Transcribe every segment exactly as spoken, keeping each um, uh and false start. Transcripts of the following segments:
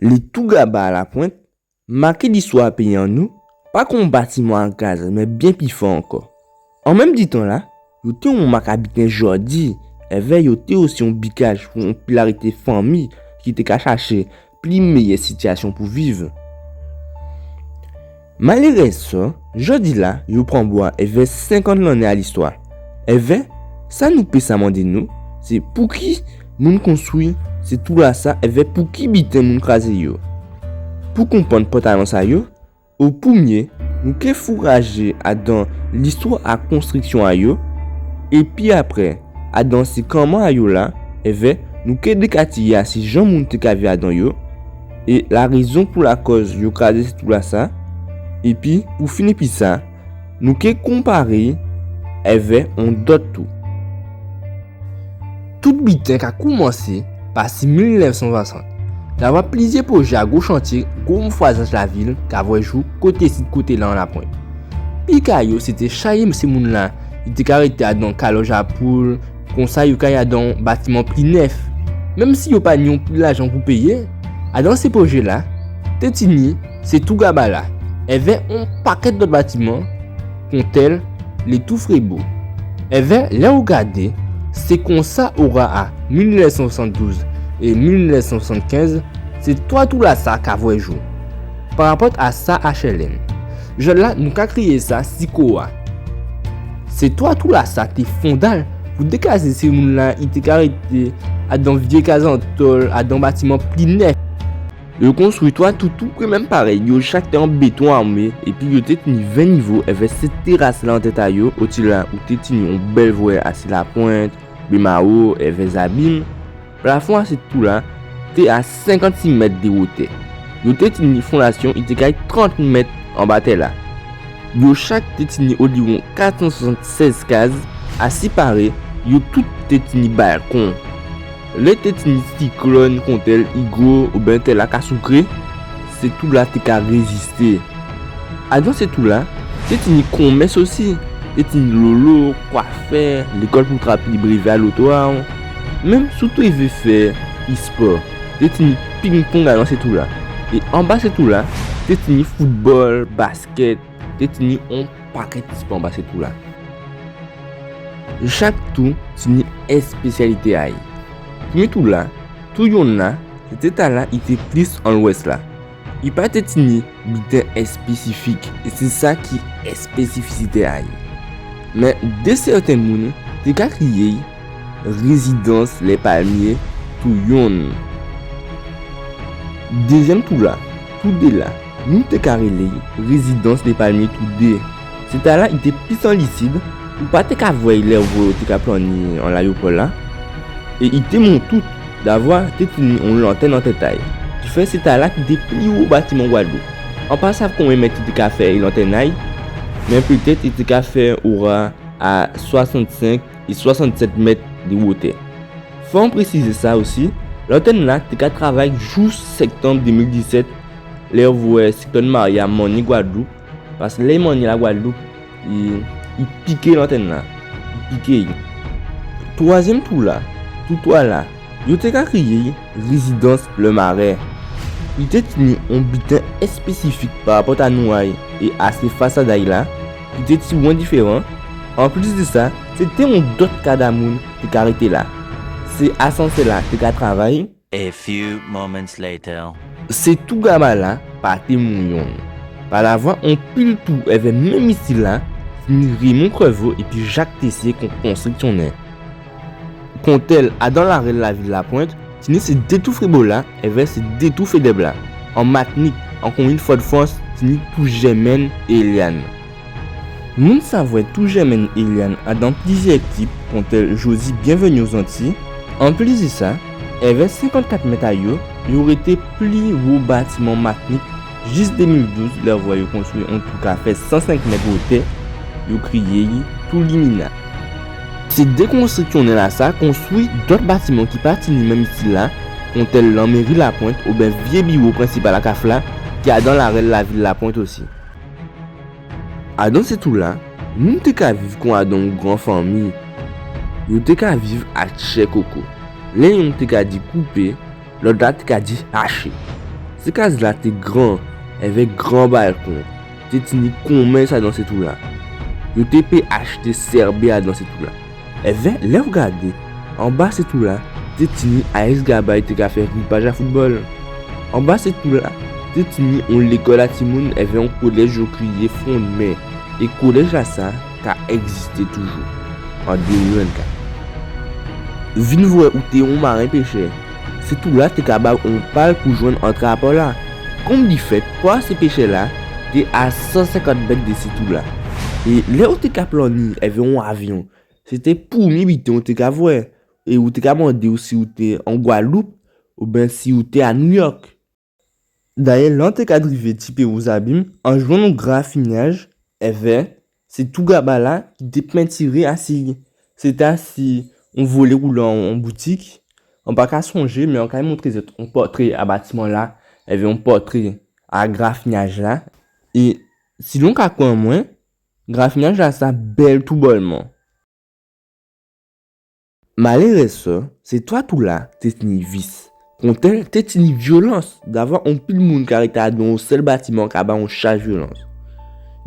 Lé Tougaba a Lapwent maké listwa péyi an nou, pa kon batiman a kaz, mé byen pi fò ankò. An menm di tan-la, yo té on mak a biten jòdi, èvè yo té osi on bikaj pou on pil a rété fanmi ki té ka chaché pli méyè sitiyasyon pou viv. Malérèzman, jòdi-la, yo pran bwa èvè senkant lanné a listwa. Èvè, sa nou pé sa mandé nou, sé pouki moun konstwi sé tou-lasa, èvè pouki biten moun krazé yo. Pou konprann pantalon sa yo, o prèmyé, nou ké fourajé adan listwa a konstriksyon a yo, épi apré, adan sé kanman a yo la, èvè nou ké dékatiyé asi jan moun té ka viv adan yo, é larézon pou lakòz yo krazé sé tou-lasa, épi pou fini pi sa, nou ké konparé èvè on dòt tou. Tout biten ka koumansé pa si mil nèf san swasant. Davwa plizyè pwojé a gwo chantyé, gwo anfwazaj lavil ka vwè jou koté sid koté-la an Lapwent. Pi ka yo, sé té chayé sé moun-la, i té ka rété adan kalòj a poul, konsa yo ka ay adan batiman pli nèf. Menm si yo pa ni on pil lajan pou péyé, adan sé pwojé-la, té tini sé Tougaba-la, èvè on pakèt dòt batiman, kontèl lé Tou Frébo. Èvè lè ou gadé, sé konsa ora a mil nèf san swasanndouz é mil nèf san swasannkenz, sé twa tou-lasa ka vwè jou. Parapòt a sa H L M, jòdla nou ka kriyé sa Sikowa. Sé twa tou-lasa té fondal pou dékazé sé moun-la i té ka rété adan vyé kaz an tòl, adan batiman pli nèf. Yo konstwi twa tou toupré menm parèy, yo chak té an béton armé, épi yo té tini ven nivo, èvè sé téras-la an tèt a yo, otila ou té tini on bèl vwè asi Lapwent, Bémawo, èvè Zabim. Plafon a sé tou-la té a senkant-sis mèt dè wotè. Yo té tini fondasyon i té kay trant mèt anba tè-la. Yo chak té tini oliwon kat san swasantsèz kaz, asi parèy, yo tout té tini balkon. Lè té tini siklòn kontèl Igo oubyen tè-la ka soukwé, sé tou-la té ka rézisté. Adan sé tou-la, té tini konmès osi, té tini lolo, kwafè, lékòl pou trapé brévyé a loto a'w. Menm si ou té vé fè ispò, té tini ping-pong adan sé tou-la. É anba sé tou-la, té tini foutbòl, baskèt, té tini on pakèt ispò anba sé tou-la. Chak tou tini èspésyalité a'y. Prèmyé tou-la, tou yonn-la, sé té tala i té plis an lwès-la. I pa té tini biten èspésifik, é sé sa ki èspésifisité a'y. Mé dè sèten moun té ka kriyé'y Rézidans Lè Palmyé tou yonn. Dézyèm tou-la, tou dé-la, nou té ka rélé'y Rézidans Lè Palmyé tou dé. Sé tala i té plis an lisid, ou pa té ka vwè'y lè ou vwè yo té ka planni an layopò-la. É i té mount tout, davwa té tini on lantèn an tèt a'y. Kifè sé tala ki té pli wo batiman Gwadloup. An pa sav konbyen mèt i té ka fè lantèn a'y, mé pétèt i té ka fè ora a swasannsenk é swasannsèt mèt dè wotè. Fò an présizé sa osi, lantèn-la té ka travay jous sèktanm dé mil disèt, lè ou vwè siklòn Maria mannyé Gwadloup, paskè lè i mannyé Lagwadloup, i, i piké lantèn-la, i piké'y. Twazyèm tou-la, tou twa-la, yo té ka kriyé'y Rézidans Lè Marè. I té tini on biten èspésifik parapòt a nou a'y é a sé fasad a'y la, ki té tibwen diféran. Anplis dè sa, sé té on dòt kad a moun té ka rété la. Sé asansè-la té ka travay. A few moments later. Sé Tougaba-la pa té moun yonn. Palavwa on pil tou èvè menm istil-la, tini Raymond Crevaux épi Jacques Tessier kon konstriksyonnè. Kontèl adan larèl lavil Lapwent, tini sé dé tou Frébo-la, èvè sé dé tou Fedeb-la. An Matnik, an konmin Fodfrans, tini tou Jèmèn é Éliane. Moun sa vwè tou Jèmèn é Éliane adan plizyè klip, kontèl Josie Bienvenue aux Antilles. Anplis dè sa, èvè senkantkat mèt a yo, yo rété pli wo batiman Matnik. Jis dé mil douz, lè vwè yo konstwi on tou ka fè san senk mèt wotè, yo kriyé'y tou Limina. Sé dé konstriksyonnè-lasa konstwi dòt batiman ki pa tini menm istil-la, kontèl lanméri Lapwent oubyen vyé biwo prensipal a CAF la, ki adan larèl lavil Lapwent osi. Adan sé tou-la, moun té ka viv kon adan on gran fanmi. Yo té ka viv a tjè koko. Lè yonn té ka di koupé, lòt-la té ka di haché. Sé kaz-la té gran, èvè gran balkon. Té tini konmès adan sé tou-la. Yo té pé achté sèbé adan sé tou-la. Èvè, lè ou gadé, anba sé tou-la, té tini A S Gaba i té ka fè ripaj a foutbòl. Anba sé tou-la, té tini on lékòl a timoun, èvè on kolèj yo kriyé Front de Mer. É kolèj-lasa ka ègzisté toujou an dé mil vennkat. Vin vwè ou té on maren péchè, sé tou-la té ka ba'w on pal pou jwenn antré a pò-la. Konbifèt, pò a sé péchè-la té a san senkant mèt dè sé tou-la. É lè ou té ka planni èvè on avyon, sé té prèmyé biten ou té ka vwè, é ou té ka mandé'w si ou té an Gwadloup, oben si ou té a Nouyòk. Dayè, lè an té ka drivé tipé o Zabim, an jwenn on grafinyaj, èvè sé tou Gaba-la ki té pentiré asi'y. Sé té asi on volé woulan on boutik. An pa ka sonjé, mé an kay montré zòt on pòtré a batiman-la, èvè on pòtré a grafinyaj-la. É si lon ka kwè an mwen, grafinyaj-lasa bèl toubòlman. Malérèzman, sé twa tou-la té tini vis. Kontèl té tini vyolans, davwa on pil moun ka rété adan on sèl batiman ka ba on chaj vyolans.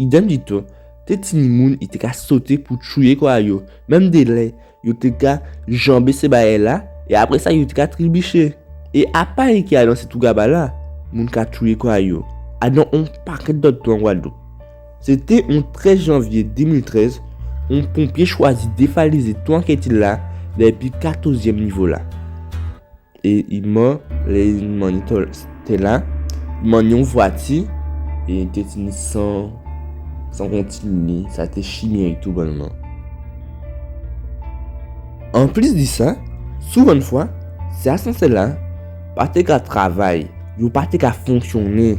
Idèm ditou, té tini moun i té ka soté pou tchouyé kò a yo, menm délè yo té ka janbé sé baryè-la, é apré sa yo té ka tribiché. É apa é ki adan sé tou Gaba-la, moun ka tchouyé kò a yo, adan on pakèt dòt tou an Gwadloup. Sé té on trèz janvyé dé mil trèz, on ponpyé chwazi défalizé tou an kètyé-la dépi katòzyèm nivo-la. É i mò lè i mannyé tò-, tè-la, i mannyé on vwati, é té tini san, san kontinyé, sa té chimèrik toubòlman. Anplis di sa, souvantfwa, sé asansè-la pa té ka travay, yo pa té ka fonksyoné.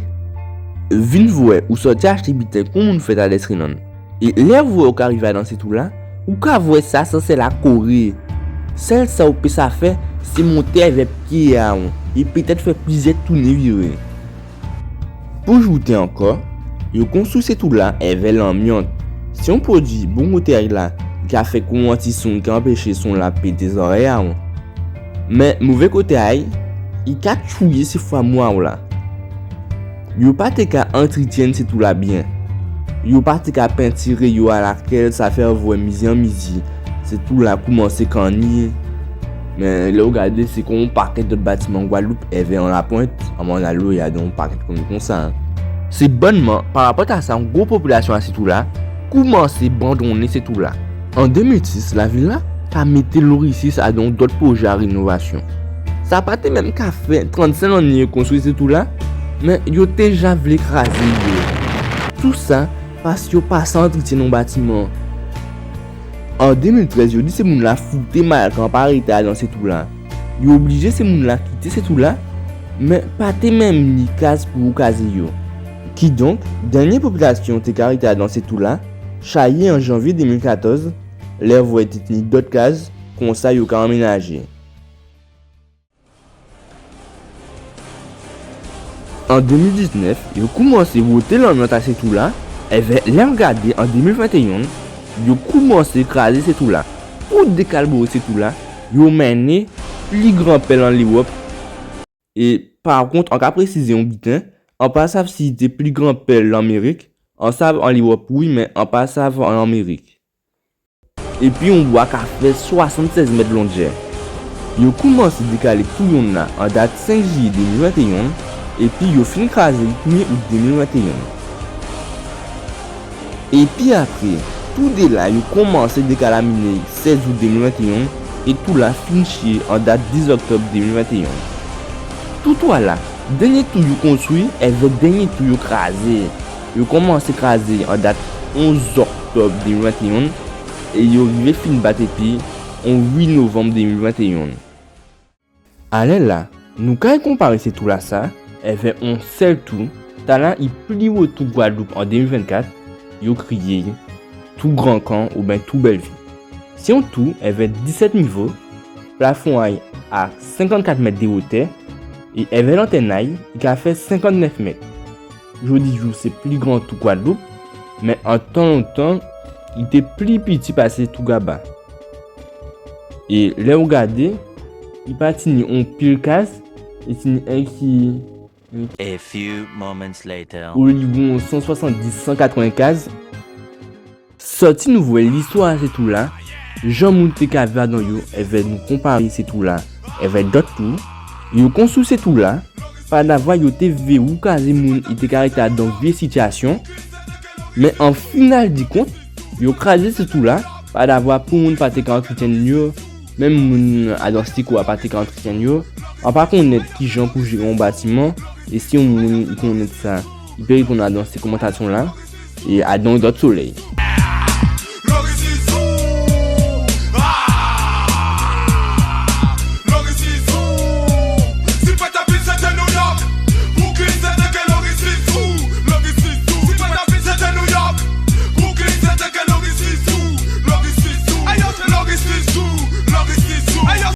Vin vwè ou sòti achté biten kon moun fè ta Lèstrilann. É lè ou vwè ou ka rivé adan sé tou-la, ou ka vwè sé asansè-la koré. Sèl sa ou pé sa fè, sé monté avè pyé a'w, é pétèt fè plizyè touné viré. Pou jouté ankò, yo konstwi sé tou-la èvè lanmyant. Sé on pwodui bon koté a'y la, i ka fè kon on anti-son ki ka anpéché son-la pété zòrèy a'w. Mé mové koté a'y, i ka tchouyé sé fwa mò a'w la. Yo pa té ka antrityenn sé tou-la byen. Yo pa té ka pentiré yo alakèl, sa fè vwè mizi an mizi sé tou-la koumansé kanni. Mé lè ou gadé, sé kon on pakèt dòt batiman Gwadloup, èvè an Lapwent, an Mòn-a-Lwè, adan on pakèt komin konsa. Sé bònman, parapòt a sa, on gwo popilasyon a sé tou-la koumansé bandonné sé tou-la. An dé mil sis, lavil-la ka mété lorisis adan on dòt pwojè a rénovasyon. Sa pa té menm ka fè trannsenk lanné yo konstwi sé tou-la, mé yo té ja vlé krazé yo. Tousa pas yo pa sa antrityenn on batiman. An dé mil trèz, yo di sé moun-la fouté mal kan pa rété adan sé tou-la. Yo oblijé sé moun-la kité sé tou-la, mé pa té menm ni kaz pou yo kazé yo. Kidonk, dènyé popilasyon té ka rété adan sé tou-la chayé an janvyé dé mil katòz, lè vwè té tini dòt kaz, konsa yo ka anménajé. An dé mil diznèf, yo koumansé woté lanmyant a sé tou-la, èvè lè an gadé an dé mil ventéyen, yo koumansé krazé sé tou-la. Pou dékalboré sé tou-la, yo mennen pli gran pèl an Léwòp. É pa kont, an ka présizé on biten, an pa sav si té pli gran pèl Lanmérik, an sav an Léwòp wi, mé an pa sav an Lanmérik. Épi on bwa ka fè swasannsèz mèt longè. Yo koumansé dékalé tou yonn-la an dat senk jiyé dé mil ventéyen, épi yo fin krazé'y prèmyé out dé mil ventéyen. Épi apré, tou dé-la yo koumansé dékalaminé sèz out dé mil ventéyen, é tou-la fin tjwé an dat dis òktòb dé mil ventéyen. Tou twa-la, dènyé tou yo konstwi, èvè dènyé tou yo krazé. Yo koumansé krazé an dat onz òktòb dé mil ventéyen, é yo rivé fin bat épi on uit novanm dé mil ventéyen. Alè-la, nou kay konparé sé tou-lasa èvè on sèl tou, tala i pli wo tou Gwadloup an dé mil vennkat, yo kriyé'y tou Grankan oben tou Bèlvi. Sé on tou èvè disèt nivo, plafon a'y a senkannkat mèt dè wotè, é èvè lantèn a'y, i ka fè senkantnèf mèt. Jòdijou sé pli gran tou Gwadloup, mé an tan lontan, i té pli piti pasé tou Gaba. É lè ou gadé, i pa tini on pil kaz, i tini enki A few moments later. Olivwon san swasanndis, san katrèvenkaz. Sòti nou vwè listwa a sé tou-la, jan moun té ka viv adan yo, èvè nou konparé sé tou-la èvè dòt tou. Yo konstwi sé tou-la, padavwa yo té vlé woukazé moun i té ka rété adan vyé sitiyasyon. Men an final di kont, yo krazé sé tou-la, padavwa pou moun pa té ka antretyenn yo, menm moun adan sé kou-la pa té ka antretyenn yo. An pa konnèt kijan pou jéré on batiman, é si on moun i konnèt sa, i pé réponn adan sé kòmantasyon-la, é adan on dòt solèy.